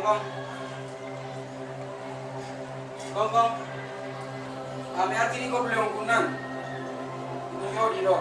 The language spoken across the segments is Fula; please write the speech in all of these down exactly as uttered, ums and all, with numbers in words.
Kon kon, a mi artini ko buleŋo kun nan. Ɗum yooɗi ɗo.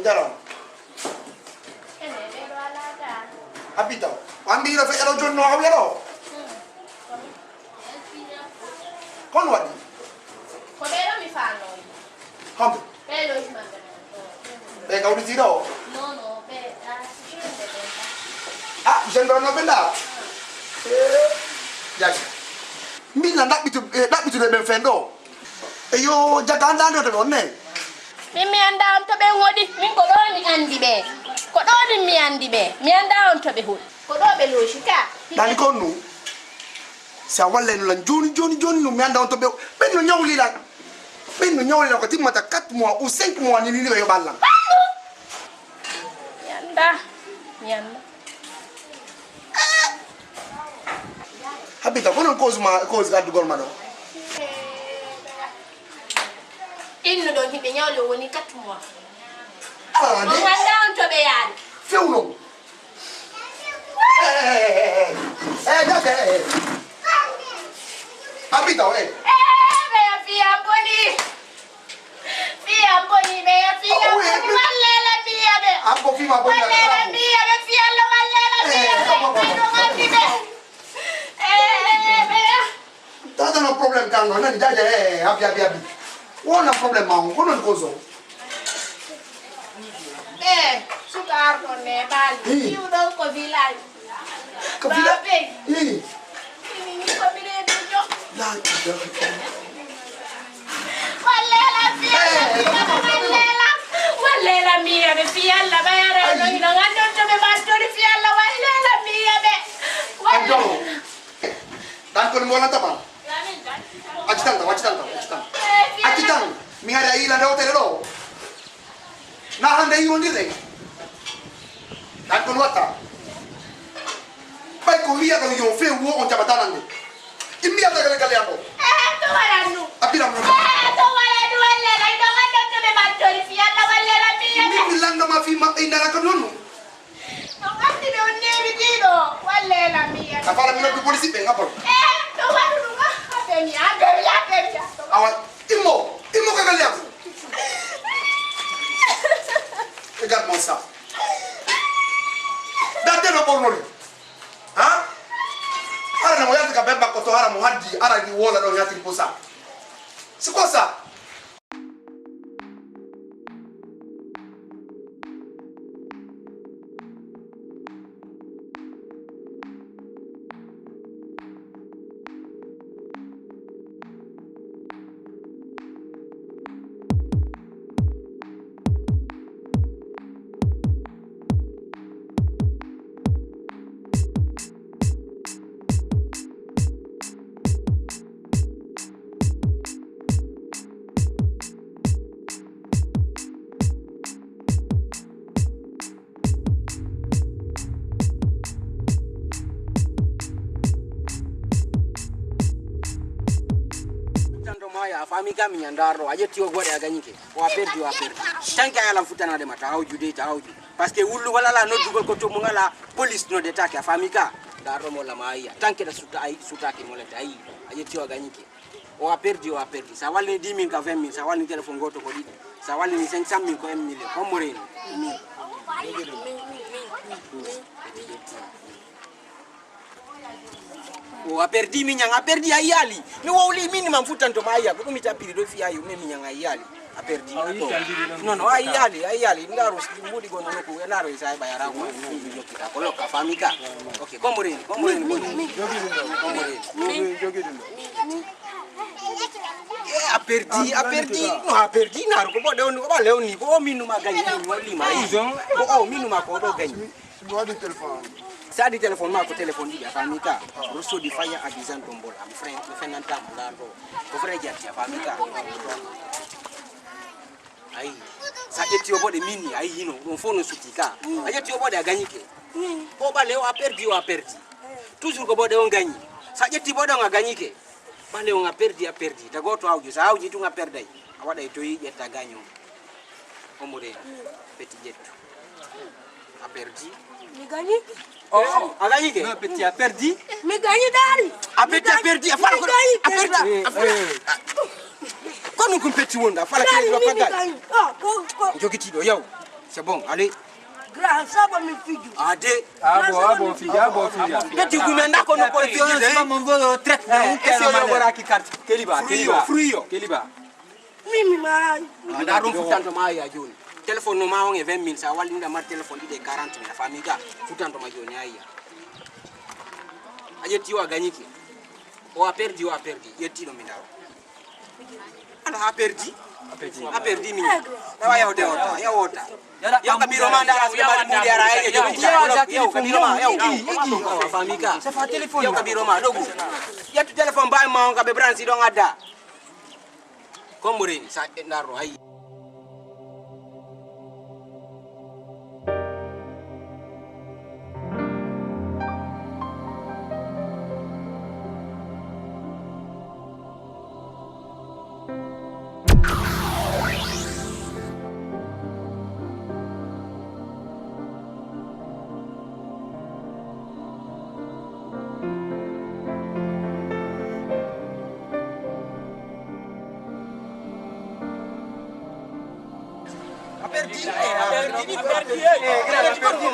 Njaram. Abita, o anndi ino feƴƴa ɗo jonni no hawya ɗo? Kon waɗi? Ko ɓee ɗo mi faanoo. Homɓe? Ɓee ɗo himɓe. Ɓe kawriti ɗo? Non, non, ɓe, ah, si ɓe ɓe. Ah, jeune ɗo no ɓe nda? Eh, jaji. Min na ɗaɓɓitu-, eh, ɗaɓɓitude ɓen fen ɗo. E yo, jaga anndaande on to ɓe on ne? Min mi anndaa on to ɓe woni. Min ko ɗo mi anndi ɓe. Ko ɗo min mi anndi ɓe. Mi anndaa on to ɓe woni. Ko ɗo ɓe looci ka. Ɗani kon nu. Si a wallay no lan jooni, jooni, jooni nu mi anndaa on to ɓe. Ɓen no ñawli lan. Ɓen no ñawli lan ko timmata quatre mois ou cinq mois ni, ni ɓe yoɓan lan. Mi anndaa. Mi anndaa. Habita, ko non cause ma, cause gaddugol ma ɗo? Innu ɗon himɓe ñawli o woni quatre mois. Ah, on anndaa on to ɓe yaari. Few non. Eh, eh, eh, eh, eh, eh, eh, eh. Habita, eh. Eh, ɓe fiya boni. Fiya boni ɓe, fiya boni, wallela miya ɓe. An ko fima boni. Wallela miya ɓe, fiya lo wallela miya ɓe. Ay ɗo nganndi ɓe. Eh, ɓe. Tata no problème kan no nani jaja, eh, happy, happy, happy. Wona problème ma on, ko non ko so. Eh, suka arɗo ne bali. Iwɗon ko village. Ko village? Ii. Mini ni ko mbiɗe ɗum jo. La ilaha illallah. Wallela fiya, wallela. Wallela miya ɓe fiya Allah ɓayara no hino ngandon to ɓe mbattoni fiya Allah wallela miya ɓe. Wallela. Ɗan ko mi wonata ma. Acci tan, acci tan, acci tan. Acci tan. Mi ngari a yila nde hotere ɗo. Na hande yiwondirɗen. Ɗan kon watta. Ɓay ko wiya ɗon yo few wo on jaɓata nande. Immi a tagale galle am o. Eh, to waɗan ɗum. A biram non. Eh, to waɗan ɗum, walle ɗay ɗo waɗan to ɓe mbattori fi Allah, walle la mi yaɓe. Min mi lannga ma fi maɓɓe indara ko non ɗum. No gandi ɓe on newi ɗiɗo, walle la mi yaɓe. A fala mi noddu police ɓe ngabol. Eh, to waɗu ɗum, ah, a bemi, a bemi, a bemi. Awa, immo, immo ka galle am. Regarde-moi ça. Daɗde no ɓornori. Ha? Hara no yalti ka bemba ko to hara mo haddi, ara ni wola ɗo yalti ko sa. C'est quoi ça? Aya, a faami ka, miña, ndaar ɗo, a ƴetti o goɗe, a gañike. O a perdi, o a perdi. Tanke a yalan futtanaade ma, ta hawju dey, ta hawju. Parce que wullugol alaa, noddugol ko to mum alaa, police noddetaake, a faami ka. Ndaar ɗo mo lama, ayi, tanke ɗa sutta, ayi, suttaaki mo lete, ayi, a ƴetti o, a gañike. O a perdi, o a perdi. Sa wallini dix mille ka vingt mille, sa wallini téléphone gooto ko ɗiɗi. Sa wallini cinq cent mille ko un million. Ko mo reeni? O a perdi, miñan, a perdi, a yiyaali. Mi wowli, min man futtanto ma, a yiya ko ɗum mi tappiri ɗo fiya yo, mais miñan, a yiyaali. A perdi. Non, non, a yiyaali, a yiyaali. Ndaaro mbuuɗi gonno nokku, ndaaro e sa heɓa yara ko mi jokkita ko lokka, faami ka. Ok, ko mo reeni, ko mo reeni, ko mo reeni. Ko mo reeni. Eh, a perdi, a perdi. No, a perdi, ndaaro ko ɓoɗe on, ko ɓalew ni, ko o min numa gañi, o lima, ko o min numa ko ɗo gañi. Mi waɗi téléphone. Sa waɗi téléphone ma ko téléphone ɗiɗi, a faami ka. Rosso di faya a disan tombol am, frère, mi fenanta mo, ndaar ɗo. Ko frère Jatti, a faami ka. Ayi, sa ƴetti o boɗe min ni, ayi, hino, ɗum fof no sutti ka. A ƴetti o boɗe, a gañike. O ɓalew, a perdi, o a perdi. Toujours ko boɗe on gañi. Sa ƴetti boɗe on, a gañike. Ɓalew on a perdi, a perdi. Ta gooto hawju, sa hawji tun a perday. A waɗay toyi, ƴetta gaño. Omo reeni. Petit ƴettu. A perdi. Mi gañi. Oh, oh, a gañike? Non, petit a perdi. Mi gañi dari. A perdi, a perdi. A fala ko a perdi. A perdi. Ko non ko petit wonda. Fala ko a perdi. Oh, ko, ko. Jogitiiɗo, yaw. C'est bon, allez. Grand, ça va, mi fijo. Ade. Ah bon, ah bon, fijo, ah bon, fijo. Petit gumen da ko no ko fijo. C'est pas mon vol, traite. Eh, essaye de voir qui carte. Keliba, fruyo, keliba. Fruyo. Keliba. Mimi ma. Nda ɗum futtanto ma ya jooni. Téléphone no ma on e vingt mille, sa wallinda mar téléphone ɗiɗi e quarante mille, a faami ka? Futtanto ma jooni, ayya. A ƴetti o, a gañike. O a perdi, o a perdi. Ƴetti ɗo mi ndaw. Ala, a perdi. A perdi. A perdi mi. Dawa yawde o ta, yaw o ta. Yaw ka biro ma nda aske mari mudi ara e jogi. Yaw ka biro ma, yaw. A faami ka? Yaw ka biro ma, dogu. Ƴettu téléphone baay ma on ka ɓe branche ɗon adda. Ko mo reeni, sa ƴe-, ndaaro, hay. A perdi, eh, a perdi, a perdi, eh, a perdi, eh.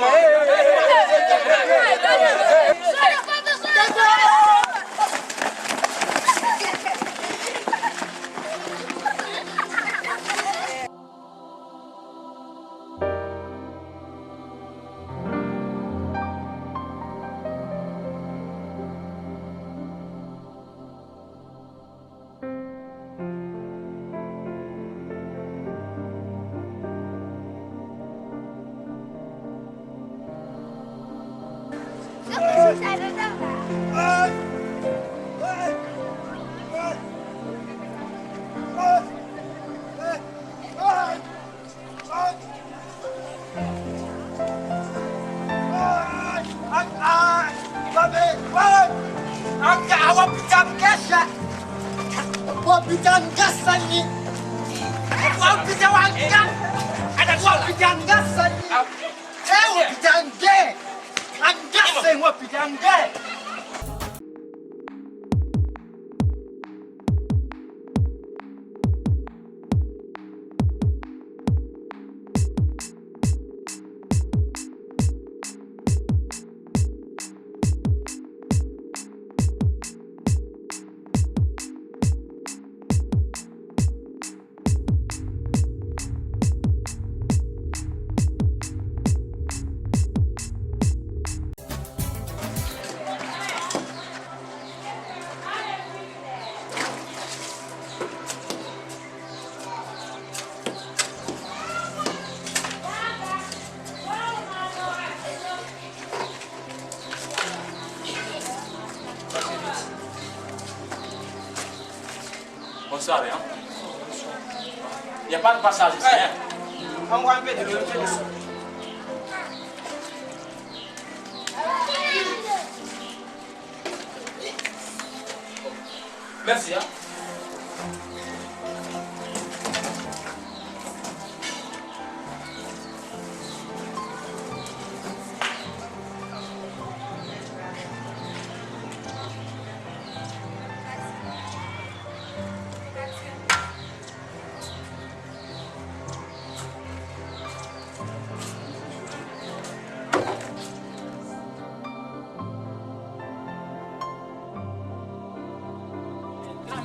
Awa pitan gasa. Awa pitan gasa ni. Awa pitan gasa. Awa pitan gasa ni. Awa pitan gasa. Awa pitan gasa. Bonsoir, hein. Il n'y a pas de passage ici, hein. Merci, hein.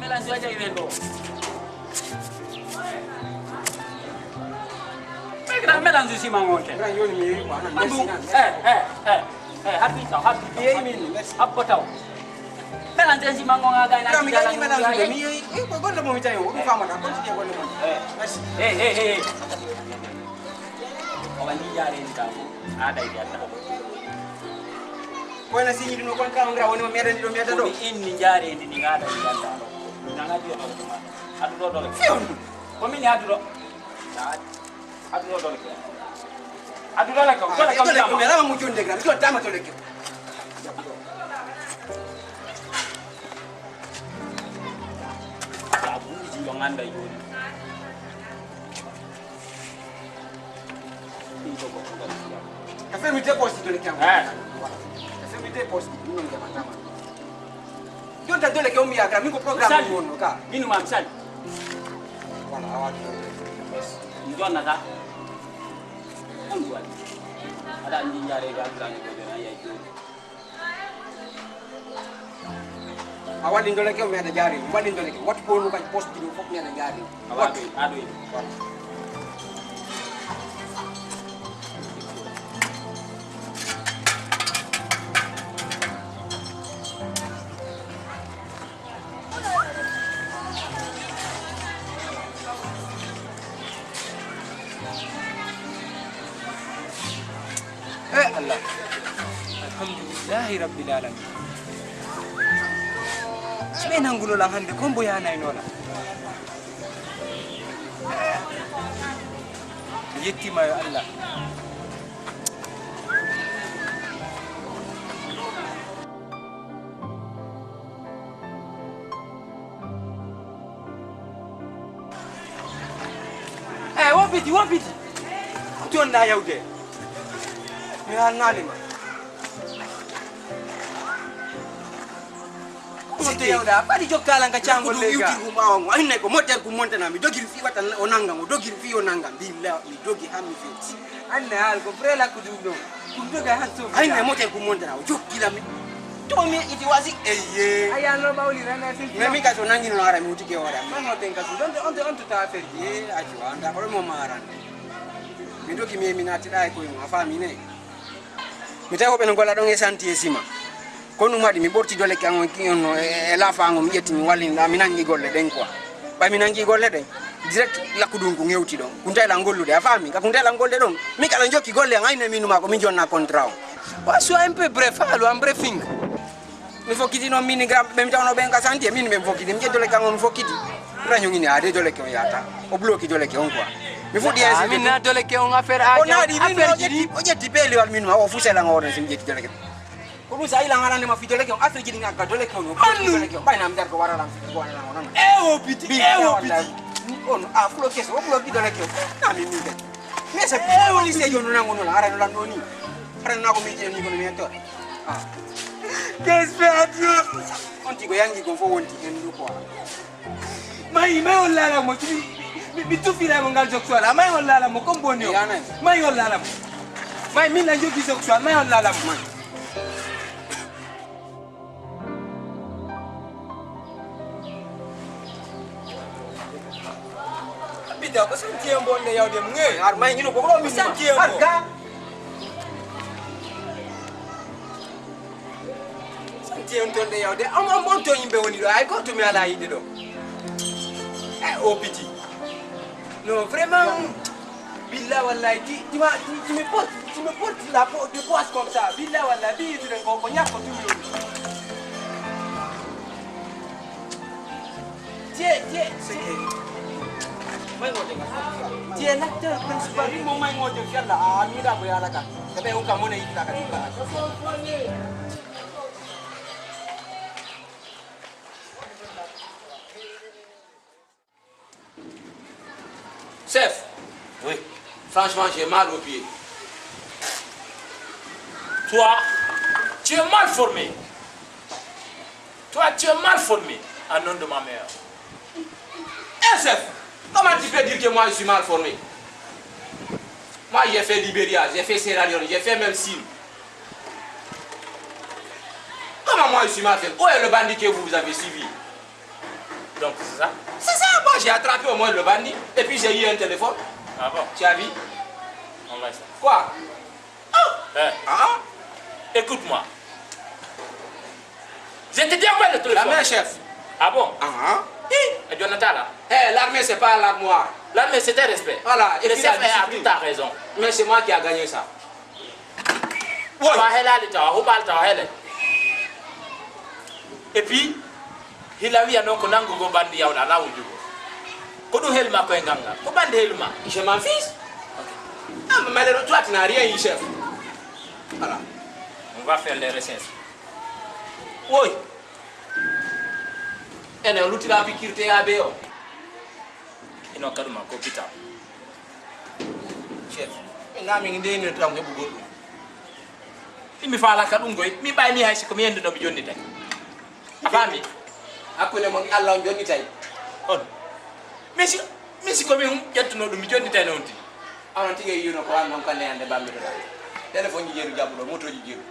Mélange o jawi ɓen ɗo. Ɓe grand mélange siman on ten. Grand yoni mi yehi quoi, non, merci, merci. Eh, eh, eh, eh, harbi taw, harbi taw. Mi yehi min, merci. Habbo taw. Mélange siman on a gayna. Grand, mi gayni mélange o, mi yehi, eh, ko golle mo mi tawi o, ɗum famata, continue golle mo. Eh. Merci. Eh, eh, eh, eh. O wani jare ni taw. A day ya taw. Ko na signé ɗum o contrat o, grand, woni o meɗani ɗo, meɗa ɗo. Ko mi inni jare ndi ni, a day ya taw. Nanga diyo ɗo. Addu ɗo dole. Fiyon. Ko min addu ɗo. Addu ɗo dole. Addu dole ko. Dole ko. Dole ko. Mi ala mo jonde gra. Mi jottama dole ko. Abu ji yo nganda yoni. Ka fermité poste dole ko. Eh. Ka fermité poste. Min on jaɓatama. Jonta dole ko mi yagra, min ko programme. Misali. Mi wonno ka. Minu ma misali. Voilà, awa. Mi jonnata. On waɗi. Aɗa anndi njaaree ga Abdourahmane Boy Dione, a yiyay jooni. A waɗi ndoleke o, mi aɗa jaari. Mi waɗi ndoleke. Wattu ko woni kadi poste ɗo fof, mi aɗa jaari. A waɗi, a ɗoyi. Voilà. Eh, Allah. Alhamdulillahi Rabbil Alamin. Si ɓe nannguno lan hannde, kon mbo yaanayno lan. Mi yettiima yo Allah. Eh, woppiti, woppiti. Ko toon ɗa yawde. Mi haalnaali ma. Ko toon yawde, a faɗi jokkalan ka caangol leyga. Ko ɗum iwtirgu ɓaawo ngo. Ay, nay ko moƴƴal ko montana. Mi dogiri fii wata o nanngam, o dogiri fii o nanngam. Billa, mi dogi haa mi fewti. Anne haal ko vrai lakku ɗum ɗo. Ɗum doga han sofi. Ay, ne moƴƴal ko montana. O jokki lam. To mi iti wasi. Eye. Aya no ɓawli rana sin. Mais min ka so nanngino ara mi wuti ke wara. Man no ten ka so. Don on on to ta affaire. Ye, ajo, anda ko mo maran. Mi dogi mi, mi naati ɗa e koye mum, a faami ne? Mi tawi woɓɓe no golla ɗon e santier ciment. Ko ɗum waɗi mi ɓorti dole ke an on, ki on no e, e laafaango, mi ƴetti, mi wallini ɗa, mi nanngi golle ɗen quoi. Ɓay mi nanngi golle ɗen, direct lakku ɗum ko ŋewti ɗon. Kunta e lan gollude, a faami? Ka kunta e lan gollude ɗon, mi kala jokki golle an, ayne min numa ko mi jonna contrat on. Wa soit un peu bref, haalu am briefing. Mi fokkiti noon min, grand, ɓe mi tawno ɓen ka santier, min ɓe mi fokkiti, mi ƴetti dole ke an on, mi fokkiti. Raño ngini, a de dole ke on yaata. O bloki dole ke on quoi. Mi fuɗɗi. Ah, insulté min na dole ke on affaire a. O naɗi min, o ƴetti, o ƴetti peeliwal min ma, o fusela ngo wona si mi ƴetti dole ke. Ko ɗum sa ila ngarande ma fi dole ke on, affaire jiɗi ngaka dole ke on, o bloki dole ke on. Ɓay na mi dar ko waralam, ko waralam, non. E o piti, e o piti. On, a fulo keso, o bloki dole ke on. Na mi mi kadi. Mais c'est pour ça, on essaie de nous, non, non, arrête, non, non, non. Arrête, non, comme il dit, non, non, non. Ah. Qu'est-ce que tu as dit? On dit que Yangi, qu'on faut, on dit, on dit quoi? Mai, mai on lala mo, mi, mi, mi tufi la mo ngal joksuala, mai on lala mo, comme bon yo. Mai on lala mo. Mai, mi la jogi joksuala, mai on lala mo, mai. Bida, ko santier bonde yawde mo nge. Ar mai ngino ko ko mi santier mo. Arga. Santier on ton de yawde. Am, am, on to yimɓe woni ɗo. Ay, ko to mi ala yiɗde ɗo. Eh, o piti. Non, vraiment. Billa wallahi, tu, tu m'as, tu, tu me portes, tu me portes la peau de poisse comme ça. Billa wallahi, bi tu rengo ko nyako tu yo. Tiens, tiens, tiens. Tu es l'acteur principal. Mo mai ngote fialla, a mi da ko yala ka. Tabe o ka mo ne yitla ka. Chef, oui. Franchement, j'ai mal aux pieds. Toi, tu es mal formé. Toi, tu es mal formé. En nom de ma mère. Eh, chef, comment tu peux dire que moi, je suis mal formé? Moi, j'ai fait Libéria, j'ai fait Sierra Leone, j'ai fait même Sine. Comment moi, je suis mal formé? Où est le bandit que vous avez suivi? Donc, c'est ça? C'est ça, moi j'ai attrapé au moins le bandit et puis j'ai eu un téléphone. Ah bon? Tu as vu? On va ça. Quoi? Eh, ah, écoute-moi. Je te dis à moi le téléphone. La main, chef. Ah bon? Ah, ah. Eh, Jonathan là. Eh, l'armée, c'est pas l'armoire. L'armée, c'est un respect. Voilà, et le puis chef la a discipline. Toute ta raison. Mais c'est moi qui a gagné ça. Tawa helaali tawa, huɓaali tawa hele. Et puis, hila wiya noon ko nanngugo banndi yawɗa law jugo. Ko ɗum helma koye ngal ngal. Ko banndi helma. Je m'en fiche. Ok. Ah, mais malheureux, toi, tu n'as rien eu, chef. Voilà. On va faire les recherches. Woy. Ene o luttira piqûre T A B o. Ino kaɗuma ko hôpital. Chef, min ga min ndenir tan heɓugol ɗum. Ɗi mi faalaka ɗum koy. Mi ɓay mi hay siko mi yende no mi jonni tay. A faami? Hakkunde mon Allah on jonni tay. On. Mi si, mi siko mi hum ƴettuno ɗum mi jonni tay noon ti. Anon tigi e yino ko an noon kande hande bammi to ɗa. Téléphone ji jeeru jaɓuɗo, moto ji jeeru.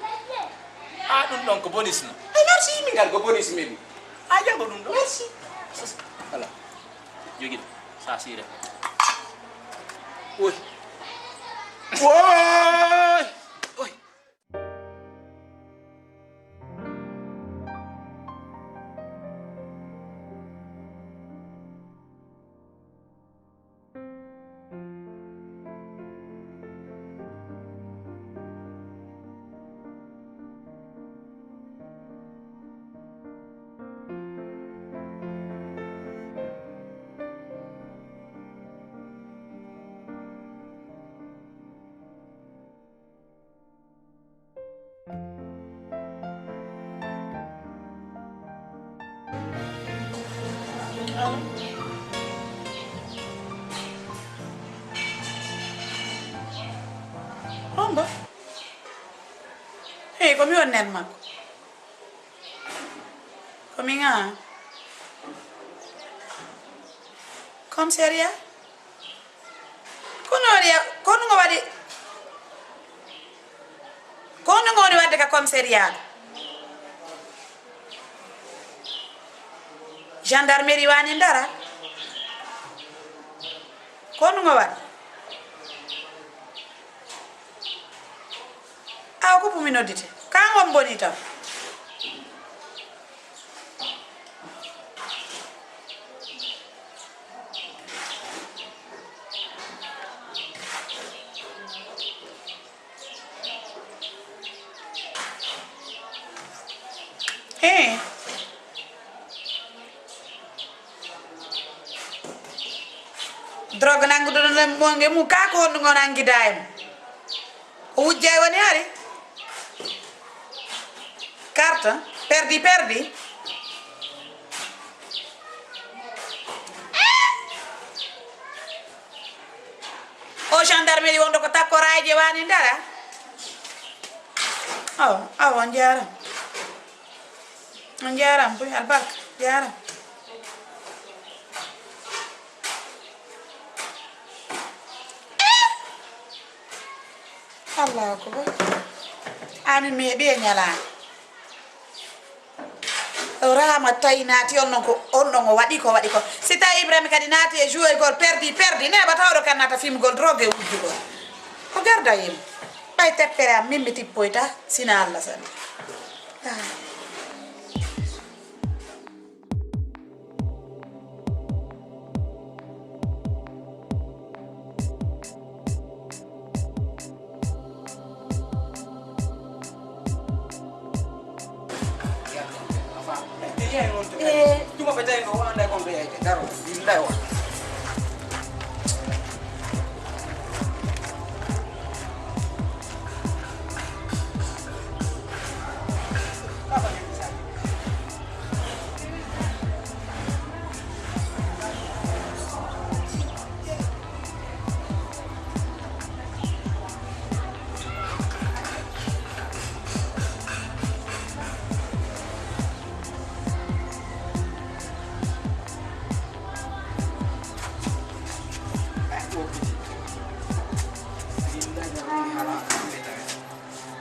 A ɗum ɗon ko bonus no. Eh, merci, min ngal ko bonus min. A jago ɗum ɗo. Merci. Voilà. Jogi ɗo. Sa sire. Oy. Oy. Oy. Hombo? Hey, ko mi wonnen makko. Ko mi ŋaa. Commissariat? Kono waɗi, kono ngo waɗi, kono ngo woni waɗde ka commissariat ɗo? Gendarmerie wani ndara? Kono ngo waɗi? Awa ko pumi noddite? Ka ngon boni taw. He. Drogue nanguɗo ɗon mo nge mu ka ko honɗum on angida e mo? O wujja e woni hari? Carte, perdi, perdi. O gendarmerie wonɗo ko takkoraay je wani ndara. Awa, awa, on jaaraama. On jaaraama buy albarka, jaaraama. Allahu akbar. Amin mi heɓi e ñalaande. Rahama tawi naati on ɗon ko, on ɗon o waɗi ko waɗi ko. Si tawi Ibrahima kadi naati e jouergol perdi, perdi, neeɓa tawɗo kan naata fimgol drogue e wujjugol. Ko garda yim. Ɓay teppere am min mi tippoyta sina Allah sali. Ah. Eh. Tuma ɓe tawi ko wonande kon ɓe yeyde daro. Billahi wa.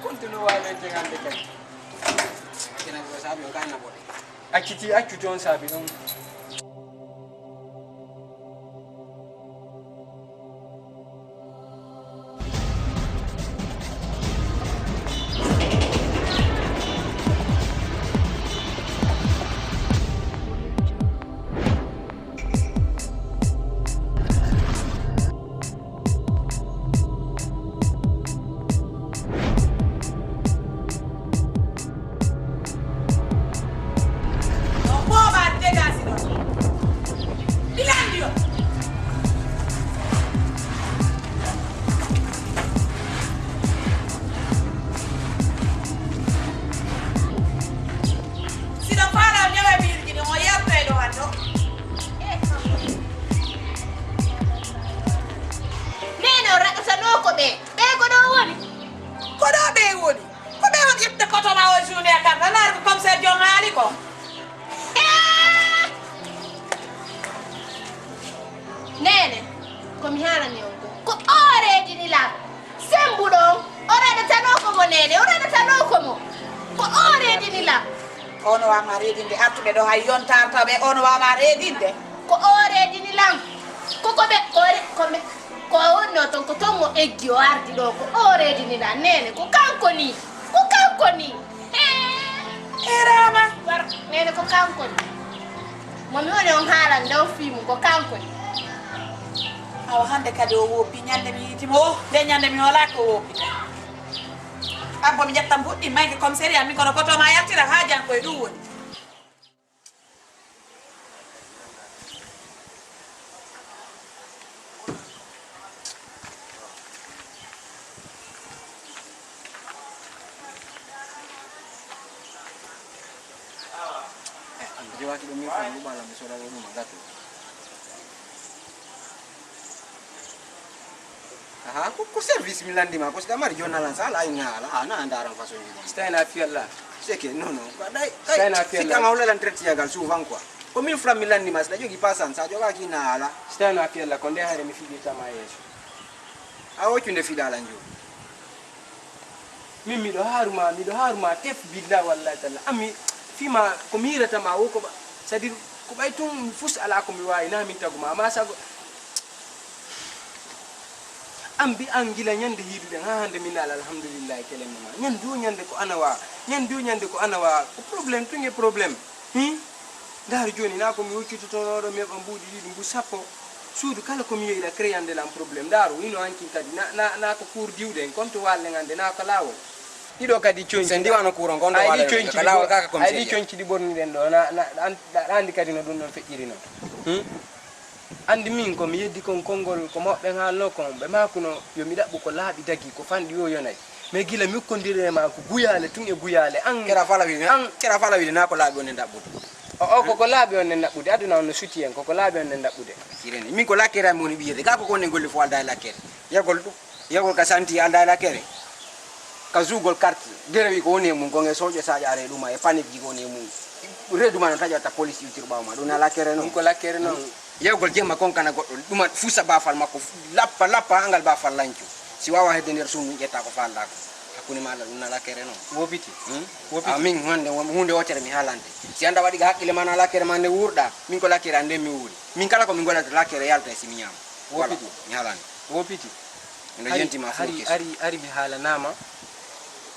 Continue wa men te hande kadi. Kena ko sabi on kan na boɗe. Acciti, accuti on saabi ɗum. Tanoo ko ɓee. Ɓee ko ɗo woni? Ko ɗo ɓee woni? Ko ɓee woni ƴeftude koto ma o journée e karta? Naar ko commissaire Joom Maali ko? Eh! Neene, ko mi haalani on ko, ko o reedini lan. Semmbuɗo on, o reedatanoo ko mo, Neene, o reedatanoo ko mo. Ko o reedini lan. Ono waama reedinde artuɓe ɗo, hay yonta artaɓe, ono waama reedinde. Ko o reedini lan. Ko ko ɓe, ko re-, ko ɓe, ko wonno ton, ko ton o eggi, o ardi ɗo, ko o reedini lan. Neene, ko kanko ni. Ko kanko ni. Hee. Erama. War, Neene, ko kanko ni. Mo mi woni on haalande on fii mum, ko kanko ni. Awa hannde kadi o woppi, ñande mi yiiti mo, o, nde ñande mi hoolaaki o woppi. Abbo mi ƴetta mbuɗɗi mayke commissariat, min kono koto ma yaltira haa jan koye ɗum woni. Eh, an kadi waaki ɗo min fami ɗum ala mi soɗa ɗo ɗum a gatu. Aha, ko, ko service mi landi ma, ko si ɗa mari journal an, sa ala ay na ala, a na andaran façon ni. Stay na fiyalla. C'est que, non, non, ko ɗay, Stay na fiyalla. Si kama hulalan traite yagal souvent quoi. Ko mille francs mi landi ma, si ɗa jogi pasan, sa joga ki na ala. Stay na fiyalla, ko nde hare mi fijirta ma yeeso. A woccu nde fiɗa ala njo. Min miɗo haaruma, miɗo haaruma tef, billah wallahi talla. Ami fima ko mi yirata ma wo ko ba, c'est-à-dire ko ɓay tun fus ala ko mi wawi na min taguma, amma sago an bi an gila ñande hiɗuɗen ha hande min ala alhamdulillahi kelemma ma. Ñande o ñande ko ana wa, ñande o ñande ko ana wa, ko problème tun e problème. Hi? Ndaaru jooni, naa ko mi huccitotonooɗo mi heɓa mbuuɗi ɗiɗi, mbu sappo. Suudu kala ko mi yehi ɗa créande lan problème. Ndaaru, ino hankin kadi, na, na, na ko kuur diwɗen, kon to wallen hande, na ko laawol. Ɗiɗo kadi coñci. Sen diwano kuuron kon to wallen hande, ka laawol kaka comme ay ɗi coñci ɗi ɓornuɗen ɗo, na, na, an, ɗa, ɗa andi kadi no ɗum ɗon feƴƴiri non. Hmm? Andi min ko mi yeddi kon konngol ko mawɓe haalno kon, ɓe maakuno yo mi ɗaɓɓu ko laaɓi dagi, ko fanɗi o yonay. Mais gila mi ukkondiri e ma ko guyaale tun e guyaale. An, kera fala wiide, an, kera fala wiide na ko laaɓi on e ɗaɓɓude. O, o, ko ko laaɓi on e ɗaɓɓude. Aduna on no suti en, ko ko laaɓi on e ɗaɓɓude. Kirene. Min ko lakkere am woni ɓiyede. Ga ko kon e golle fo alda e lakkere. Yagol ɗum. Yagol ka santi alda e lakkere. Ka zugol carte. Gere wi ko woni e mum, kon e soƴo saƴare ɗuma, e panik ji ko woni e mum. Redu ma no taƴo atta police iwtir ɓawo ma. Ɗum na lakkere non. Ɗum ko lakkere non. Yewgol jemma kon kana goɗɗo ɗuma fusa bafal makko, lappa, lappa, angal bafal lanco. Si wawa hedde nder suudu, ƴetta ko falɗa ko. Hakkunde ma Allah, ɗum na lakkere non. Wopiti. Hmm? Wopiti. A min hande won-, hunde wotere mi haalante. Si anda waɗi ga hakkille ma na lakkere ma nde wurɗa, min ko lakkere an nden mi wuri. Min kala ko min golata lakkere yalta e si mi ñaama. Wopiti. Voilà, mi haalante. Wopiti. Miɗo Hari, yenti ma hari, fuɗɗi hari, hari mi haalanama.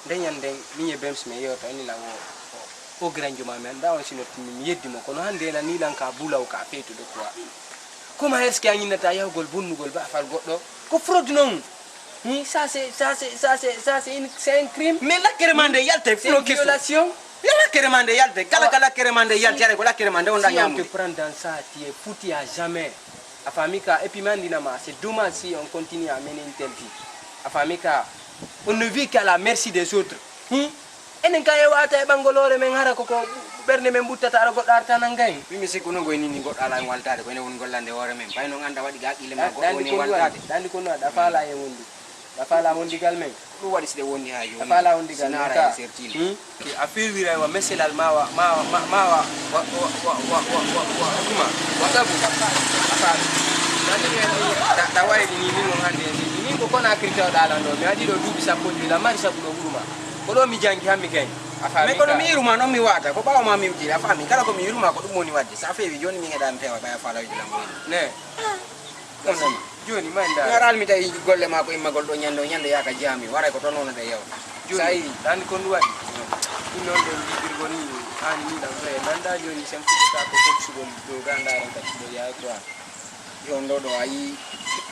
Nde ñande min e Bems mi yewta, o inni lan o, o, o granjo ma mi annda on sino tinni mi yeddi mo. Kono hande ena ni lan ka bulaw ka feytude quoi. Comment est-ce que a ñinnata yahugol bonnugol bafal goɗɗo? Ko fraude non. Hmm, ça c'est, ça c'est, ça c'est, ça c'est une, c'est un crime. Mais lakkere ma nde yalta e fulo keso. Violation. Yo lakkere ma nde yalta, kala ka lakkere ma nde yalti, aray ko lakkere ma nde wonɗa ñamude. Si on te prend dans ça, tu es foutu à jamais. A faami ka, et puis mi anndina ma, c'est dommage si on continue à mener une telle vie. A faami ka, on ne vit qu'à la merci des autres. Hmm? Enen ka e wata e ɓanngol hoore men, hara ko, ko ɓernde men ɓuttata, ara goɗɗo arta nannga en. Min mi sikku noon ko e nini goɗɗo ala en waltaade, ko enen woni gollande hoore men. Ɓay noon annda waɗi ga haqqille ma goɗɗo woni waltaade. Ɗa anndi ko noon, ɗa faala e wondu. A faala wondigal men? Ko ɗum waɗi si ɗe wondi haa jooni. A faala wondigal men ka? Hmm? Ke a feewira wa meselal ma wa, ma wa, ma, ma wa, wa, wa, wa, wa, wa, wa, wa, ɗuma, wa sabu. A faami. Nani en ni, ɗa, ɗa wayri ni, min on hannde en ni. Min ko Conakry tawɗa lan ɗo. Mi waɗi ɗo duuɓi sappo e jowi, lan mari sabu ɗo wuro ma. Ko ɗo mi janngi, han mi gayi. A faami ka? Mais kono mi yiruma noon mi wata, ko ɓaawo ma mi wujjiri, a faami. Kala ko mi yiruma ko ɗum woni waɗde. So a feewi jooni min eɗa mi feewa, ɓaya faala wiide lan ko woni. Ne. Ɗum noon. Jooni ma en ndaara. Mi araali mi tawi golle maa ko immagol ɗo ñande o ñande yaaka jaami, waray ko toon wonata e yawta. Jooni, so a yiɗi. Ɗa anndi ko ɗum waɗi? Ɗum noon ɗo mbiɗirgol ni, haani ni ɗam ɗo e nannda jooni, sen fuɗɗata ko koksugol dow ga ndaaren kadi ɗo yaha quoi. Yo ɗo ɗo a yii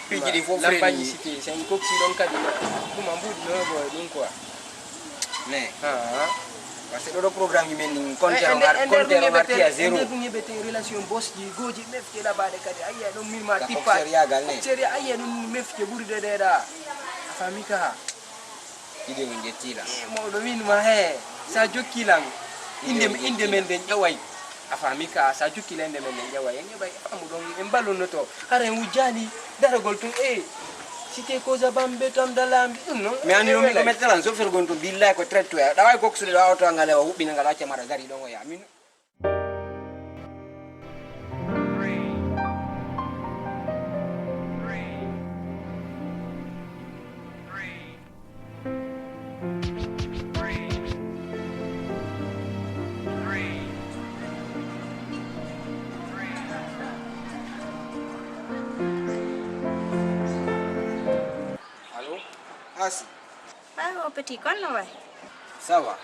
piiji ɗi fof lampaji freni. Sike, sen koksi ɗon kadi, ɗum a mbuuɗi no heɓo e ɗum quoi. Mais, ah, parce que ɗo ɗo programme ji men ɗin, compteur on ar-, compteur on arti à zéro. E nder ɗum heɓete relation boss ji, gooji mefte labaɗe kadi, ayiya ɗon min ma tippa. Coxeur yagal ne. Coxeur ya, ayiya ɗum mefte ɓuri de ɗeɗa. A faami ka? Idée min ƴetti la. E mawɗo min ma he, sa jokki lan. Inde, inde men den ƴaway. A faami ka, sa jokki lan inde men den ƴaway. En ƴaway, amu ɗon, en mballonnoto. Hara en wujjani daragol tun, e. Sike ko jaɓan be tam dala am ɗum non. Mi anndi ɗum, mi ko mettalan, so fergon to billahi ko trettoya. Ɗawa e goksude ɗo, a oto ngalewa huɓɓina ngal, acca mara gari ɗon o ya. Min Allo? Asi. Ay, o petit, kon no wayi? Ça va.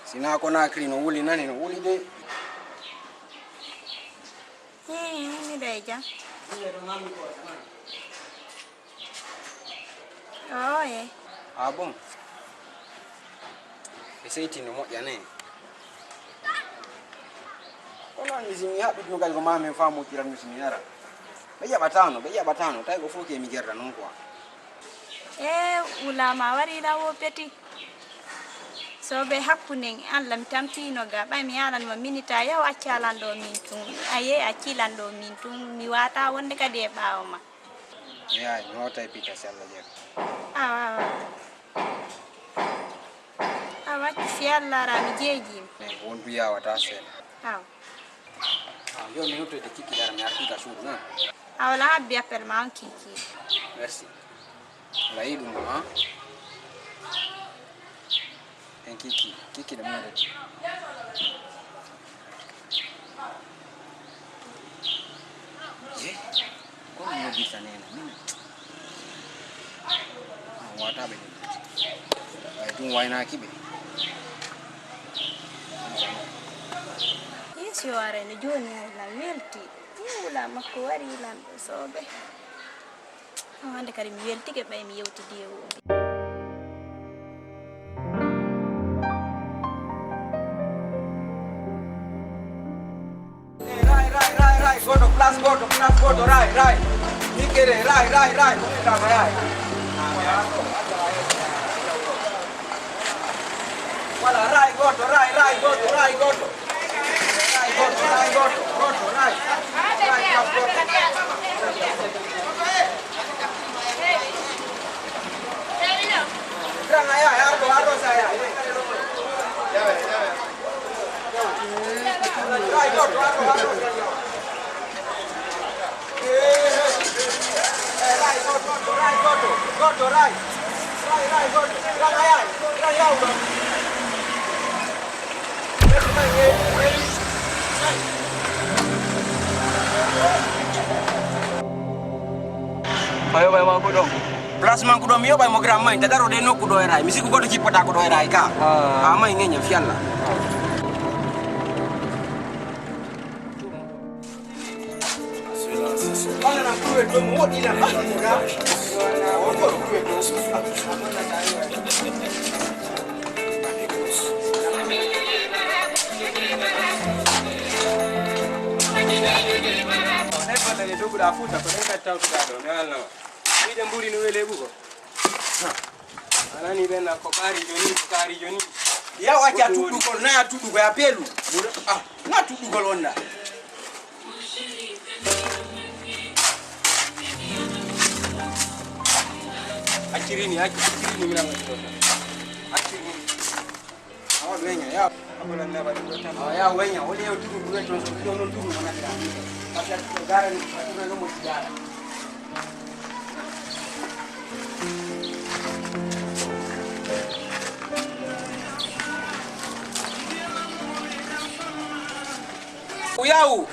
Sina Conakry no wuli nani, no wuli de. Ii, miɗo e jam. Oye. Ah bon? Ɓe seyti no moƴƴa ne. Kono anndi si mi haɓɓitino kadi ko maa min faa moƴƴiran mi si mi yara. Ɓe jaɓataano, ɓe jaɓataano, tawi ko fof ke mi gerda noon quoi. E wulaama wari la wo petit. So ɓe hakkunden Allah mi tampiino ga, ɓay mi yaalan mo minita yaw acca lan ɗo min tun. A yehi acci lan ɗo min tun, mi waata wonde kadi e ɓaawo ma. Mi yaay, mi hoota e pita si Allah jaɓi. Awa, awa. Awa, si Allah ra mi jeejima. Eyi, ko wontu yaawataa seeɗa. Awa. Ah, yo mi noddoyde Kiki dara, mi arti ka suudu, non? Awa, la habbi appel ma on Kiki. Merci. Wala yiɗum mo, ha? En Kiki, Kiki de mo de. Ye? Ko mi noddirta neene, min? Wata ɓe noddirta. Ay, ɗum waynaaki ɓe. Yeeso yo arene jooni, ay, la welti. Wula makko wari lan ɗo soobe. Hannde kadi mi weltike ɓay mi yewtidi e o. Ray, ray, ray, ray, goto, place goto, place goto, ray, ray. Nikkere, ray, ray, ray, ko ɓe dama, ray. Voilà, ray goto, ray, ray goto, ray goto. Ray goto, ray goto, goto, ray. Ray, place goto. Grand, aya, arɗo, arɗo, sa, aya. Ray goto, arɗo, arɗo, ray goto. Eh, eh, eh, ray goto, ray goto, goto, ray. Ray, ray goto, ray, ray, ray, yaw ɗon. Ayo, ɓay makko ɗon. Place makko ɗon, mi yoɓay mo grand main, ta daro de nokku ɗo e ray. Mi sikku goɗɗo jippata ko ɗo e ray ka. Ah. Ah, may ŋeña, fi Allah. Wala na kuwe to mo wodi na ba mo ga. O ko kuwe to. Ɗen fotani doguɗa fuuta ko ɗen kadi tawtuɗa ɗo, mi haalnama. Wiide mburi no wele ɓugo. A nani ɓen na ko kaari joni, ko kaari joni. Yaw acca tuɗɗugol, na tuɗɗugol, ya peelu. Ah, na tuɗɗugol wonda. Accirini, acci-, accirini, mi nanga ɗo. Accirini. Awa weña, ya. Awa ya weña, woni yo tudu duwe ton so ɗo non tudu wona dira. Parce que ko garani, ko ɗo non mo gara. Uyawu.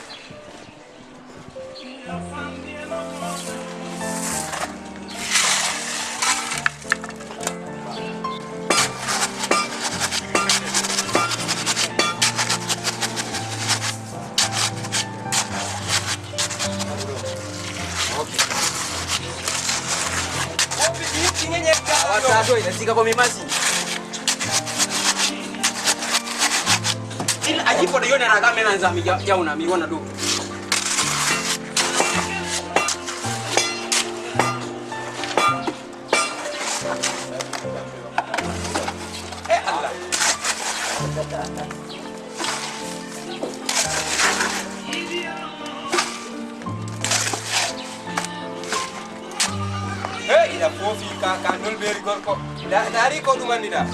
Wasa to ina siga ko mi masi. Il a jippo de yonera ga menan zami jauna mi wona do. Eh, Allah. Ko fii ka, ka nolbeeri gorko. Da-, dari ko ɗum anndiɗaa.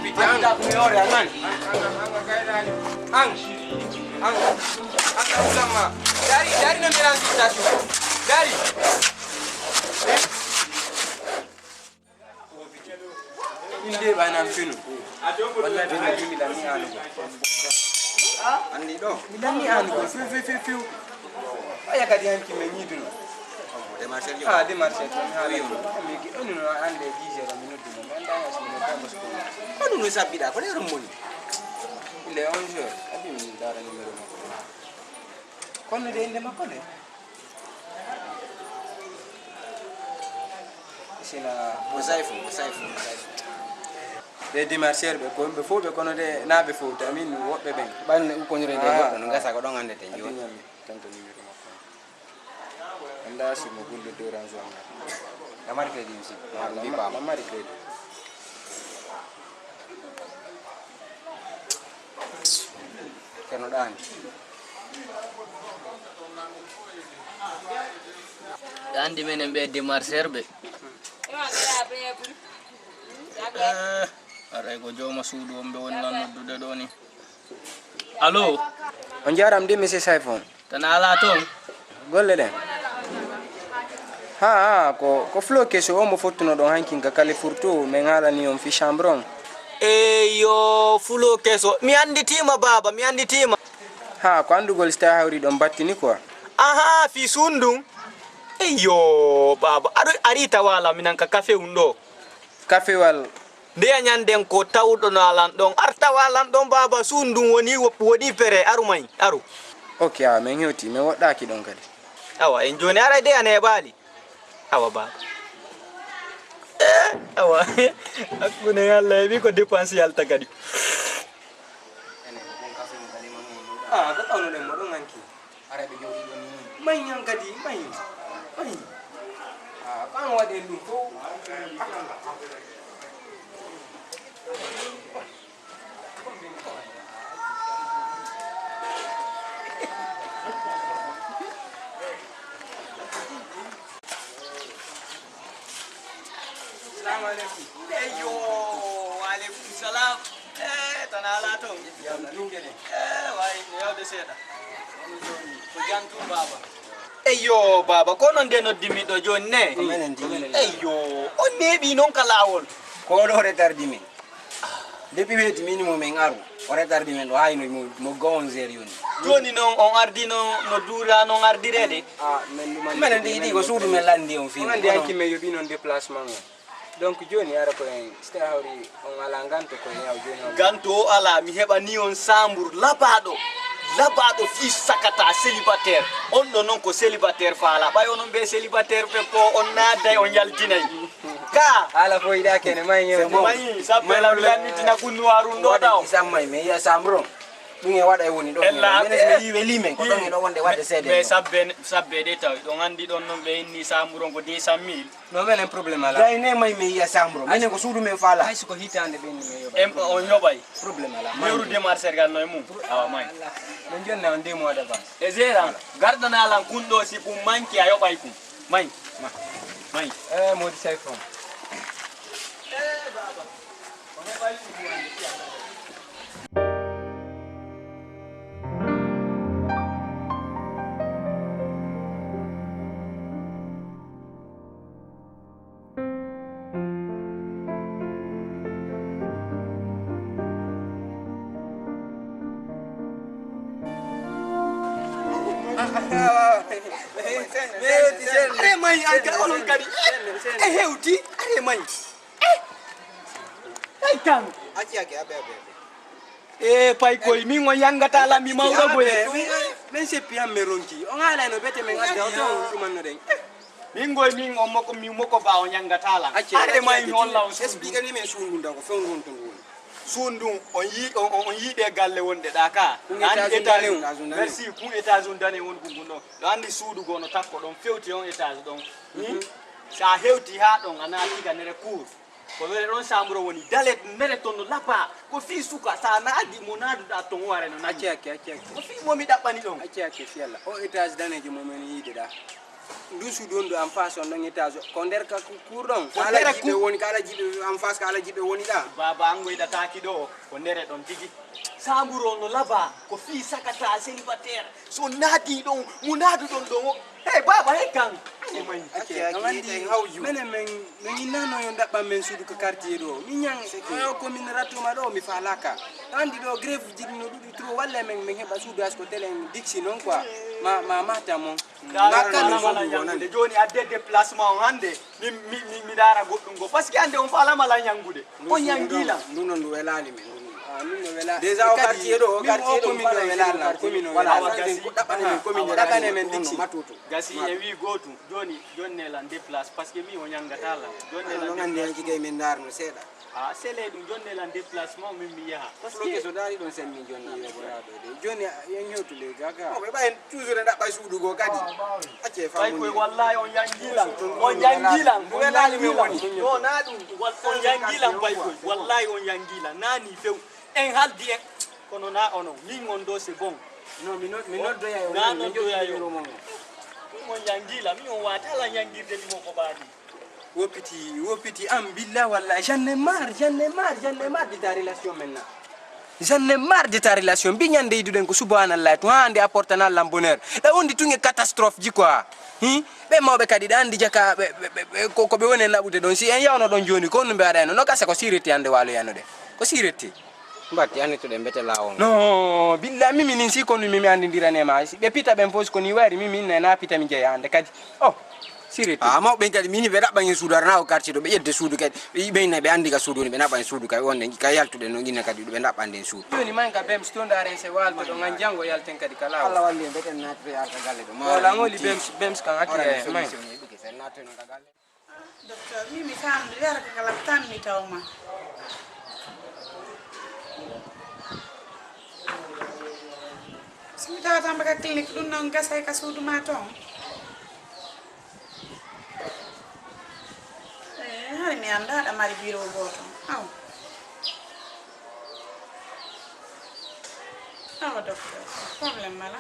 Piti an. An, an, an, an, an, an, an, an, an, an, an, an, dari, dari no mi rangi tatu. Dari. Inde ɓay nan finu. Wallahi, mi lanni anugo. Andi ɗo? Mi lanni anugo. Fiw, fiw, fiw, fiw. Aya kadi hanki men ñiduno. Démarcheur jo. Ah, démarcheur jo. Mi haala. Mi ki, on no ande dix heures, mi noddu mo. Mi anda si mi noddu mo. Ko ɗum no sabbiɗa, ko ɗeɗon moni? Il est onze heures. Adi mi dara numéro makko. Kono de inde makko de. Sina. Ko Sayfu, ko Sayfu, ko Sayfu. Ɓe démarcheur ɓe, ko ɓe fof ɓe, kono de na ɓe fof, tamin woɓɓe ɓen. Ɓan ukkondiren de. Ah, goɗɗo no gasa ko ɗon annde ten jooni. Addi ñami, tanto numéro makko. Annda si mo gullude orange o annda. A mari crédit aussi. Wala, mbi ma-, paama. Ma mari crédit. Ceerno Ɗaani. Ɓe anndi menen ɓe démarcheur ɓe. Eh, aray ko jooma suudu on ɓe woni lan noddude ɗo ni. Allo? On njaaraama de, monsieur Sayfon. Tan alaa toon? Golle ɗen. Ha, ha, ko, ko Flo Keso o mo fottuno ɗon hankin ka Carrefour to, min haalani on fi chambre on. Eyo, Flo Keso. Mi annditiima, baaba, mi annditiima. Ha, ko anndugol si tawi hawri ɗon battini quoi. Aha, fi suundun. Eyo, baaba, aɗo ari tawa lan minan ka kafe un ɗo. Kafewal. Ndeya ñanden ko tawɗo no alan ɗon. Ar tawa alan ɗon, baaba, suun ndun woni, woni pere. Aru may, aru. Ok, awa, min hewti, min woɗɗaaki ɗon kadi. Awa, en jooni aray de a neeɓaali. Awa, baaba. Eh, awa. Hakkunde Alla e ɓi ko dépense yalta kadi. Ah, ko tawno ɗen mo ɗon hanki. Hara ɓe jooɗii ɗon nii. Mahi han kadi, mahi, mahi. Ah, ko an waɗi en ɗum fof. Salamu aleykum. Eyyo, wa aleykum salam. Eh, tan alaa toon. Jam ɗum kadi. Eh, waay, no yawde seeɗa. Ko jam tun, baaba. Eyyo, baaba, ko non de noddi mi ɗo jooni ne? Ko menen tigi. Eyyo, on neeɓi non ka laawol. Ko ɗo retardi min. Depuis weeti minimum en aru. O retardi men ɗo haa hino mo, mo go onze heures yoni. Jooni non on ardi no, no duura non ardireede? Ah, men ɗum anndi. Menen ɗi, ɗi ko suudu men lanndi on fii. On anndi hanki men yoɓi non déplacement on. Donc jooni ara ko en, si tawi hawri on alaa nganto ko en yaw jooni hawri. Nganto o alaa, mi heɓani on saambur labaaɗo, labaaɗo fii sakata célibataire. On ɗo non ko célibataire faala. Ɓay onon ɓe célibataire ɓe ko on naatay, on yaltinay. Ka. Haala fof yiɗaa kene, may ñew. May sabbe la mi lannitina kunnuwaaru ɗo taw. Sammay, mi yiya saambur on. Ɗum e waɗa e woni ɗo. Ella, menen so mi yii weli men, ko ɗon e ɗo wonde waɗde seede. Mais sabbe, sabbe de tawi, ɗon anndi ɗon non ɓe inni saambur on ko deux cent mille. No, menen problème alaa. Gayne may mi yiya saambur on. Menen ko suudu men faala. Hay so ko hitaande ɓe inni men yoɓay. Em, on yoɓay. Problème alaa. Yeru démarcheur gal no e mum. Awa may. Min jonna on deux mois d'avance. E gérant, gardana lan kun ɗo si kun manki a yoɓay kun. May. May. Eh, Mody Sey Fon. Are may an ka onon kadi. E hewti, are may. Ay tan. Acci, acci, abe, abe, abe. E pay koy, min on yangata lan mi mawɗo boye. Min seppi han mi ronki. On haalay no bete men adda, o to on ɗumanno ɗen. Min goy min on moko, min moko ba on yangata lan. Acci, are acci, may acci, mi holla on. Explique ni men suundu nda ko few ngon to ngon. Suundu on yi, on, on, on yiɗe galle wonde ɗa ka. Kun an étage étage. Étage un dane. Merci, kun étage un dane won kun ɗo. Ɗo anndi suudu gono takko ɗon fewti on étage ɗon. Hmm? Sa hewti ha ɗon a naati ka nere cour. Ko wele ɗon samburo woni dalet mere ton no lapa. Ko fii suka sa naadi mo naaduɗa ton ware no nani. Acci hakke, acci hakke. Ko fii mo mi ɗaɓɓani ɗon. Acci hakke fii Alla. O étage danejo mo men yiide ɗa. Ndu suudu on ɗo en face on ɗon étage. Ko nder ka ku-, cour ɗon. Ko kala nder jiɓe ku- woni, kala jiɓe en face, kala jiɓe woni ɗa. Baba, an goyɗataaki ɗo, ko ndere ɗon tigi. Saamburu on no laba, ko fii sakata célibataire. So naati ɗon, mo naatu ɗon ɗon o. Hey, baba, hey kan. Ande man. Acce, acce, minen men, men innano yo ndaɓɓan men suudu ka quartier ɗo. Mi ñan, o ko min rattuma ɗo, mi faalaka. Andi ɗo grève jiɗi no ɗuɗi trop, walla men, men heɓa suudu asko telen diksi non quoi. Ma, ma mata mon. Nda, ma kala mala, mala suudu ñanngude. Wonani. Jooni adde déplacement on hannde, mi, mi, mi, mi ndaara goɗɗum go. Parce que hannde on faalaa mala ñanngude. On ñanngiila. Ndu non ndu welaani men, ndu non. Ah, min no wela-, déjà o kadi, quartier ɗo, o min quartier ɗo, o commune no wela lan, commune no wela lan. Voilà, gasi. Ɗaɓɓane men commune. Ɗaɓɓane men diksi. Matutu. Gasi, en wi gootum. Jooni, jooni ne lan déplace, parce que mi o ñanngata lan. Jooni ne lan déplace. Ɗon anndi hanki kay min ndaarno seeɗa. Ah, sele ɗum, jooni ne lan déplacement min mi yaha. Parce que Floke so daari ɗon sen min jonni yo boyaaɗo de. Jooni, a, yen hewtu le gaga. O ɓe ɓay toujours en ɗaɓɓay suudu go kadi. Acce faamu. Paykoy, wallahi on yangi lan. On yangi lan. On yangi lan. No, na ɗum. Wal-, on yangi lan, paykoy. Wallahi on yangi lan. Nani few. En haldi en. Kono na onon. Min on ɗo, c'est bon. Non, mi nod-, mi noddoya yo. Na noddoya yo. Min on yangi lan. Min on wata lan yangirde limo ko baadi. Woppiti, woppiti am, billa walla, j'en ai marre, j'en ai marre, j'en ai marre de ta relation maintenant. J'en ai marre de ta relation. Mbi ñande yiduɗen ko subhanallah, to hande apportana lan bonheur. Ɗa wondi tun e catastrophe ji quoi. Hi? Ɓe mawɓe kadi ɗa andi jaka ɓe, ɓe, ɓe, ɓe, ko, ko ɓe woni e naɓude ɗon. Si en yawno ɗon joni, ko honno ɓe waɗayno? No gasa ko sirete hande walo yanude. Ko sirete. Mbatti, annituɗen mbete laawol ngol. No, billa, mimi nin si ko mi, mi andindira ne ma. Si ɓe pita ɓen fof ko ni wayri, mimi ne na pita mi jeya hande kadi. Oh, sirete. Ah, mawɓe ɓen kadi, mini ɓe ɗaɓɓa ngen suudu, ara na o quartier ɗo, ɓe ƴedde suudu kadi. Ɓe, ɓe inna ɓe andi ka suudu ni, ɓe naɓa en suudu kay, wonde kay yaltuɗen no inna kadi, ɓe ɗaɓɓande en suudu. Joni man ka Bems to ndaren se walto ɗo, ngan jango yalten kadi ka laawol. Allah walli en, mbeten naatude arta galle ɗo. Wala ngoli Bems, Bems kan accu e man. Solution yeɓike, sen naatude non ka galle. Ah, docteur, mi, mi faamde dara ka kala tan mi taw ma. So mi tawata mba ka clinique, ɗum noon gasay ka suudu ma toon? Eh, hari mi annda aɗa mari bureau gooto. Aw. Awa, docteur, problème mala.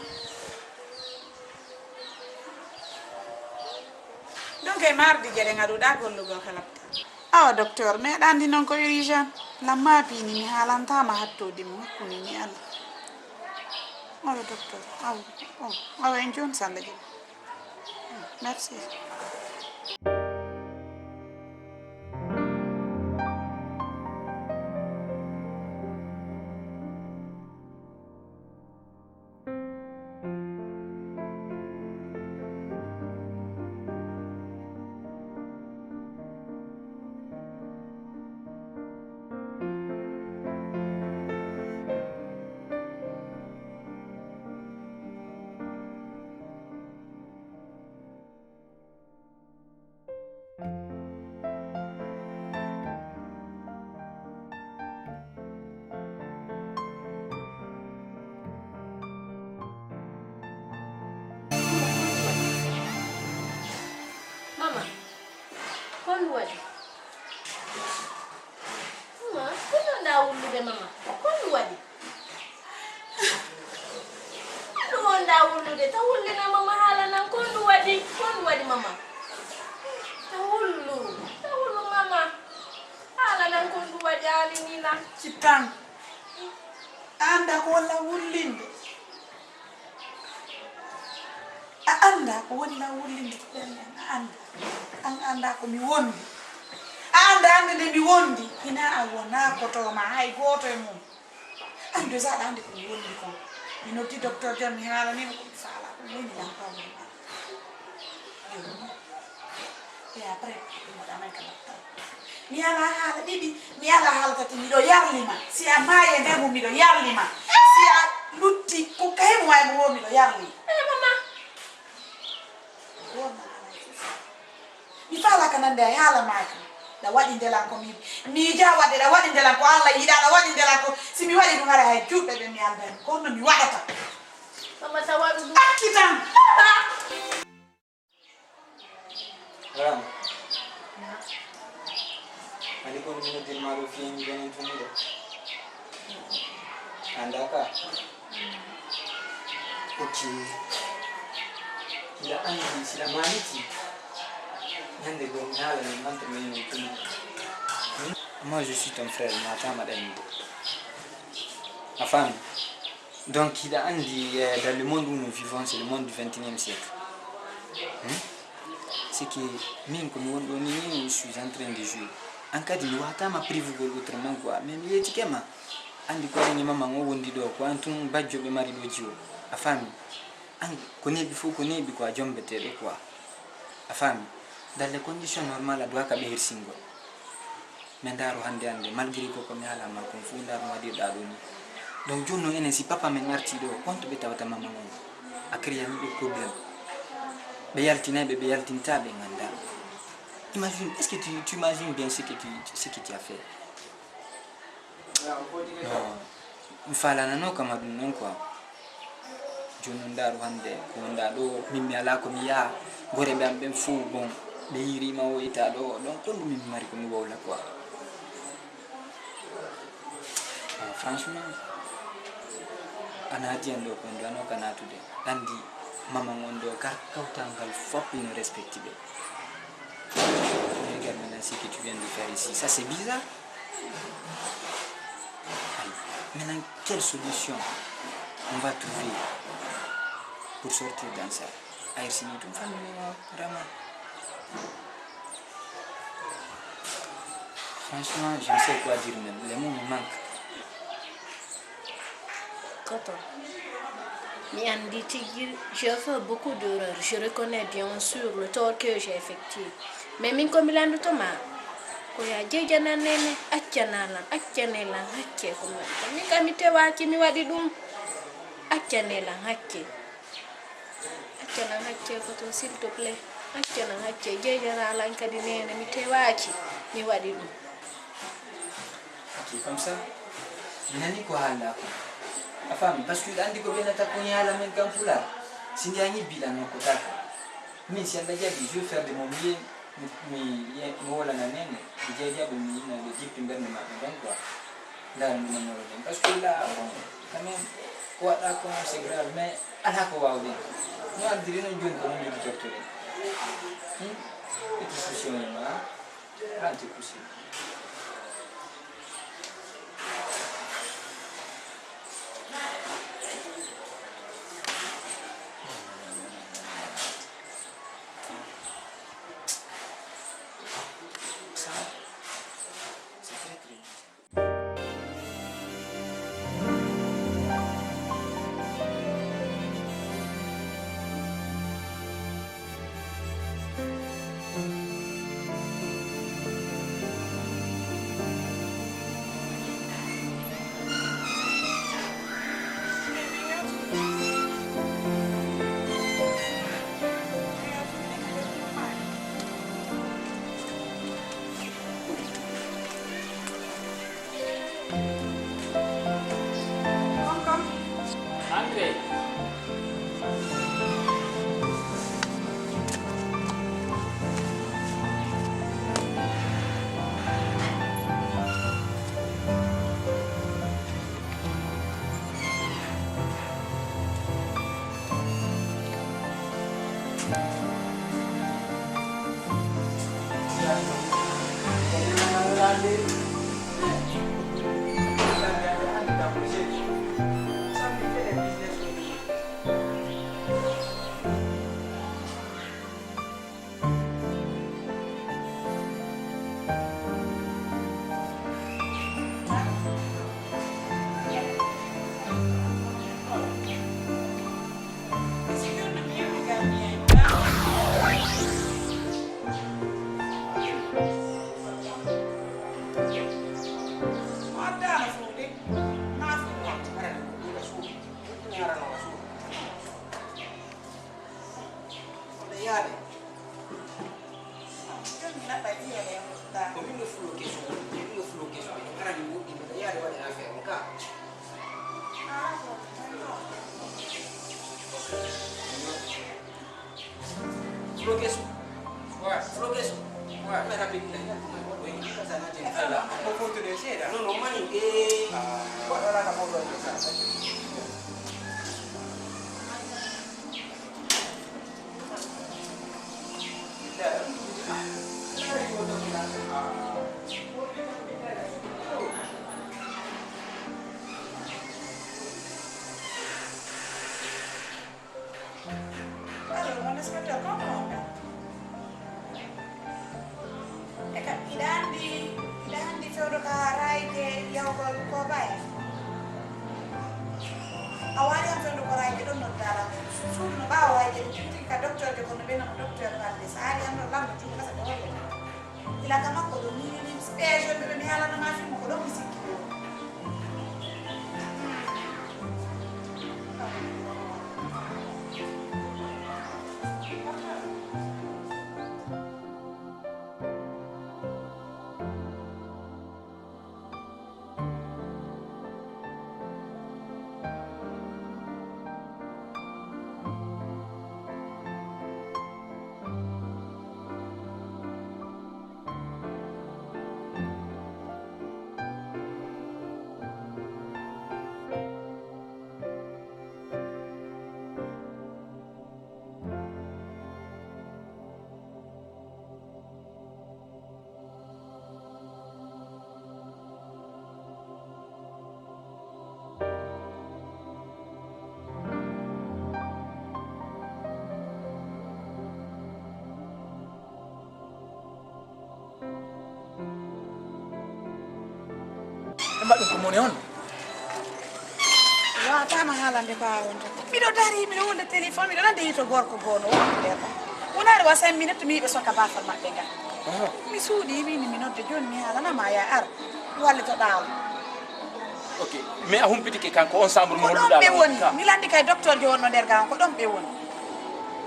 Donc, e mardi geɗe ngaɗuɗa gollugol ka lapta? Awa, docteur, meɗa andi noon ko urgent. Lamma piini mi haalantama hattodi mo hakkunde mi Allah. Awa, docteur, awa, oh, awa, en joni sanda joni. Merci. Mama, ko ɗum waɗi? Mama, ko ɗum wullude, mama? Ko ɗum waɗi? Ko ɗum wonɗa wullude? Ta wullina mama, haalanan ko ɗum waɗi, ko ɗum waɗi mama? Ta wullu, ta wullu mama. Haalanan ko ɗum waɗi, haalinina. Cittan, a annda ko walla wullinde? A annda ko woni lan wullinde ko ɓernde an, a annda. An annda ko mi wondi. A annda annde nde mi wondi. Hina a wona koto ma hay gooto e mum. An déjà aɗa anndi ko mi wondi kon. Mi noddi docteur jam, mi haalanimo ko mi faala, ko woni lan problème an. Yo. Et après, mi waɗa may ka docteur. Mi alaa haala ɗiɗi, mi alaa haala tati, miɗo yarli ma. Si a maayi e ndemu, miɗo yarli ma. Si a lutti, ko kaymo wawi mo wo, miɗo yarli. Eh, mama. Wona alaa e fof. Mi faalaka nande hay haala maaka. Ɗa waɗi ndelan ko mi, mi yiɗaa waɗde, ɗa waɗi ndelan ko Allah yiɗaa, ɗa waɗi ndelan ko, si mi waɗi ɗum, hara hay juulɓe ɓe mi alday. Ko honno mi waɗata? Mama, sa waɗu ɗum. Accu tan. Mama! Ram. Ani kon mi noddirma ɗo fiyen jenen tumuɗo. Anda ka. Ok. Hiɗa anndi si ɗa maaliti, ñande goo mi haala min manta mi yino tuma. Hmm? Moi, je suis ton frère, mi wata ma ɗanni. A faami? Donc, hiɗa anndi, eh, dans le monde où nous vivons, c'est le monde du vingt et unième siècle. Hmm? C'est que min ko mi woni ɗo ni, ni, je suis en train de jouer. An kadi mi wata ma privugol autrement quoi, mais mi yeetike ma. Anndi ko an e mama on wondi ɗo, ko an tun bajjo ɓe mari ɗo jiwo. A faami? An, ko neeɓi fof ko neeɓi quoi, jombeteeɗo quoi. A faami? Dans les conditions normales, a duwaaka ɓe hirsingol. Mais ndaaru hannde hannde, malgré ko ko mi haala ma kon fof, ndaaru no waɗirɗa ɗo ni. Donc jooni noon enen si papa men arti ɗo, honto ɓe tawata mama on? A créé ɓe problème. Ɓe yaltinay ɓe, ɓe yaltinta ɓe ngannda. Imagine, est-ce que tu, tu imagines bien ce que tu, ce que tu as fait? Non, mi faalanano kama ɗum noon quoi. Jooni noon ndaaru hannde ko wonɗa ɗo, min mi alaa ko mi yaha, goreeɓe am ɓen fof, bon, ɓe yiiriima o ita ɗo, donc ko ɗum min mi mari ko mi wowla quoi. Ah, franchement, a naati en ɗo ko en duwano ka naatude. Anndi mama on ɗo kar kawtal ngal fof ino respecti ɓe. Regarde maintenant ce que tu viens de faire ici. Ça, c'est bizarre. Ayi, maintenant, quelle solution on va trouver pour sortir dans ça? Ayer, si nous tombons, vraiment. Franchement, je ne sais quoi dire même. Les mots me manquent. Koto. Mi anndi tigi, j'ai fait beaucoup d'erreurs. Je reconnais bien sûr le tort que j'ai effectué. Mais min ko mi lanndotoma, ko ya jeejanan nene, accana lan, accane lan hakke ko mi waɗi. Min kam mi tewaaki mi waɗi ɗum. Accane lan hakke. Accanan hakke ko to, s'il te plaît. Accanan hakke, jeejana lan kadi nene, mi tewaaki mi waɗi ɗum. Ok, comme ça, mi nani ko haalɗa ko. A faami, parce que ɗa anndi ko ɓe nata ko haala men kan pulaar. Si nde a ñibbi ɗan nokko taka. Min si Allah jaɓi, je vais faire de mon mieux, mi, mi, mi wolana nene, mi jeejaɓe, mi yina ɓe jippi mbernde maɓɓe ɗon quoi. Ndaara mi nanoro ɗen. Parce que là, bon, quand même, ko waɗɗa ko c'est grave, mais alaa ko waawɗen. No ardiri noon jooni ko noon jogitortoɗen. Hmm? Ɓe discussion e ma, rentre possible. Ça, c'est très, très bien. André. Ko min no fulo keso, min no fulo keso, ɓe arani woɗɗi, mbeɗa yaade waɗen affaire on ka. Fulo keso. Fulo keso. Mbeɗa ɓe ɗina, ina ɗum e woɗɗo, ina ɗum sa naati e kala. Ko fotude seeɗa. Non, non, mani, e. Waɗa wala ka fotude seeɗa. Suudu no ɓaawo hayde, mi tigi tigi ka docteur de, kono ɓe no docteur Balde. So ari an ɗon lanndo juuɗe kasa ɓe holle. Ila ka makko ɗo, ni, ni, ni, ɓe jeune ɓe, mi haalano ma film ko ɗon mi sikki. Ɓe mbaɗi ɗum ko mone on. Waawataama haalande ko a wonta. Miɗo dari, miɗo wonde téléphone, miɗo nande hito gorko goo no woni nder ɗon. Wonaade wa cinq minutes, mi yiɓe soka baafal maɓɓe ngal. Ah. Mi suuɗii, mi ni mi nodde jooni, mi haalana ma, ya ar, wallitoɗaa am. Ok, mais a humpitike kanko on chambre mo holluɗaa ɓe woni. Mi landi kay docteur jo wonno nder ga on, ko ɗon ɓe woni.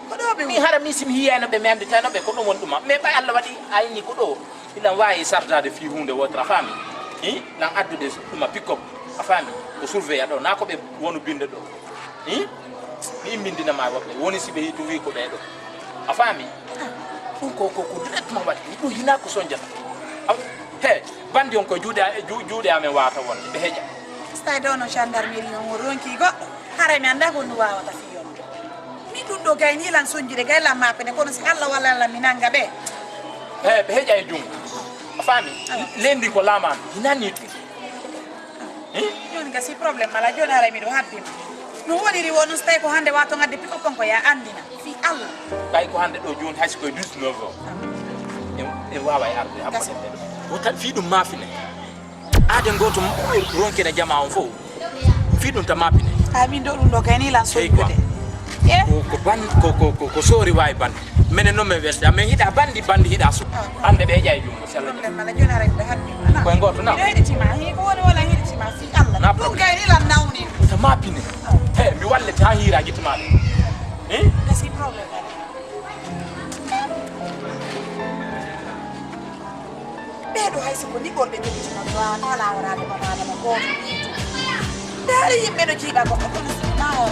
Ko ɗo ɓe woni. Mi hara mi si mi yiyayno ɓe, mi annditayno ɓe ko ɗum woni ɗuma. Mais ɓay Allah waɗi a inni ko ɗo, ilan waawi sardaade fii huunde wootere, a faami? Hi? Lan addude ɗuma pick-up, a faami? Ko surveya ɗo, naa ko ɓe wonu binde ɗo. Hi? Mi immindina ma woɓɓe, woni si ɓe hitu wii ko ɓee ɗo. A faami? Ɗum ko, ko, ko directement waɗi. Ɗum hinaa ko sonjata. A, he, bandi on ko juuɗe, ju-, juuɗe amen waata won, ɓe heƴa. Stay ɗo no gendarmerie on ronki goɗɗo. Haray mi anndaa ko ndu waawata fii on. Min ɗum ɗo gayni lan sonjire, gay lan maapene, kono si Allah walla lan mi nannga ɓe. He, ɓe heƴa e junngo. A faami? Awa. Leydi ko laamaami, hinaa nii tun. Hi? Jooni gasi problème mala, jooni haray miɗo habbima. No woniri wo noon, so tawi ko hannde wato ngadde pick-up on ko ya anndina. Fii Allah. Ɓay ko hannde ɗo jooni hay so koye dix-neuf heures. En, en waaway arde habbo. Gasi. Ɗen ɓe ɗo. Ko tan fii ɗum maafine. Aaden gooto ronkene jamaa on fof. Fii ɗum ta maapine. Ay, min ɗo ɗum ɗo kay ni lan soyude. Eh? Ko, ko ban-, ko, ko, ko, ko soori waawi ban. Menen noon men welda. Men hiɗa bandi, bandi hiɗa so. Ah. Hannde ɓe ƴay junngo. Problème mala, jooni aray miɗo habbima, na? Koye gooto, na? Miɗo heɗitima, hi ko woni wala heɗitima, fii Allah. Na problème. Ɗum kay ni lan nawni. Sa maapine. He, mi wallete haa hiira gite maaɗa. Hi? Gasi problème mala. Ɓee ɗo hay si ko ligol ɓe jogitima, mi waawataa laaworaade hono Adama gooto. Ndaari yimɓe no jiiɓa goɗɗo, kono si maa o.